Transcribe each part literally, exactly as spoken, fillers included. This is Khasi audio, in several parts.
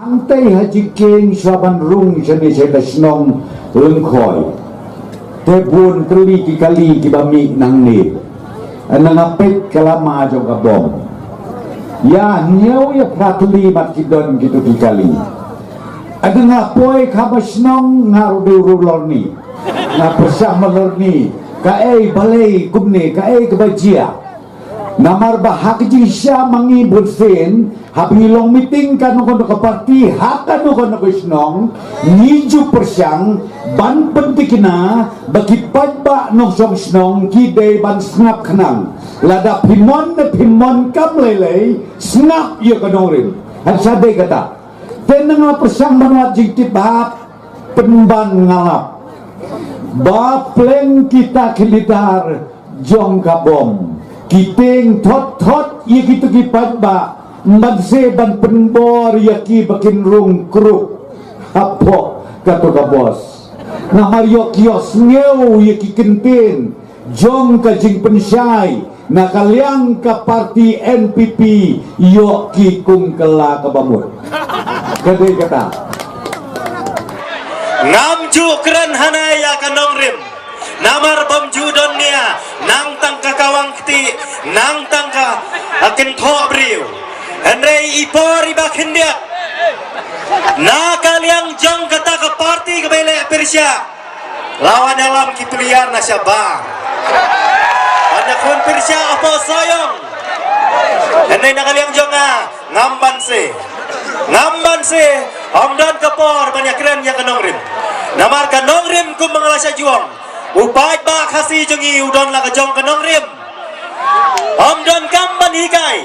Tang tei ha jingkieng shuwa ban rung shane sha ka shnong Lyngkhoi. Te bun tylli ki kali kiba mih nangne. Na nga peit ka lama jong ka bom. Ïa hynñiew ïa phra tylli mat ki don kito ki kali. Ynda nga poi kham ha shnong nga ruh dei ruh lorni. Nga pyrshang ma lorni. Kaei balei kumne, kaei kaba jia. Namar ba ha ka jingshisha ma ngi bun sien, haba ngi long meeting kano kano ka party, ha kano kano ka shnong, ngi ju pyrshang ban pyntikna ba ki paidbah nongshong shnong ki dei ban sngap khnang. Lada phi mon ne phi mon kam lei lei, sngap ïa ka nongrim. Haduh sha dei kata. Te nga pyrshang ban wad jingtip hap, pynban nga lap ba pleng kita ki leader jong ka bom ki tieng thot thot ïa kito ki paidbah, ban se ban pynbor ïa ki ba kin rung krup hapoh kato ka bos. Namar ïoh ki ïohsngew ïa ki kyntien jong ka jingpynshai na ka liang ka party N P P, ïoh ki kung kylla kaba mut. Ka dei kata. Ngam ju kren hana ïa ka nongrim. Namar bym ju don nia, nang tang ka kawang kti, nang tang ka, a, kynthoh briew. Hynrei i por iba khyndiat na ka liang jong kata ka party kaba ïaleh pyrshah. La wan ïalam ki player na shabar. Wan ïakhun pyrshah hapoh Sohiong. Hynrei na ka liang jong nga, ngam banse. Ngam banse, ym don ka por ban ïakren ïa ka nongrim. Namar ka nongrim kumba nga la shah ju ong, u paidbah Khasi jong ngi u don la ka jong ka nongrim. Ym don kam ban hikai.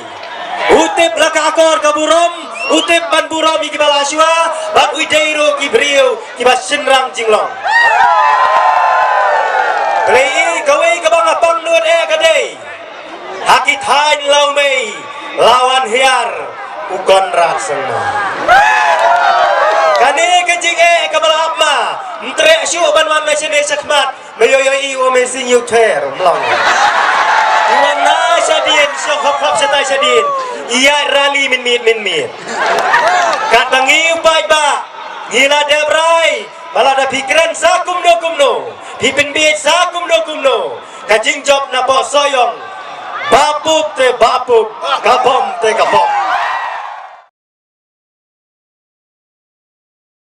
U tip la ka akor ka burom, u tip ban burom ïa kiba la shuwa, bad u dei ruh ki briew kiba shynrang jinglong. Hynrei kawei kaba nga pang nud eh ka dei, ha ki thaiñ Lawmei la wan hiar u Conrad Sangma. Kane ka jingeh kaba la ap ma, ym treh shuh ban wan na shane shakhmat. Me ïoh ïohi u Amazing Youth Fair, ym long. I wan na shadien, shong hop hop shatai shadien. Ïaid rally mynmiet mynmiet. Katba ngi u paidbah, ngi la dep rai ba lada phi kren sa kumno kumno, phi pynbieit sa kumno kumno, ka jingjop napoh Sohiong, bapup te bapup, ka bom te ka bom.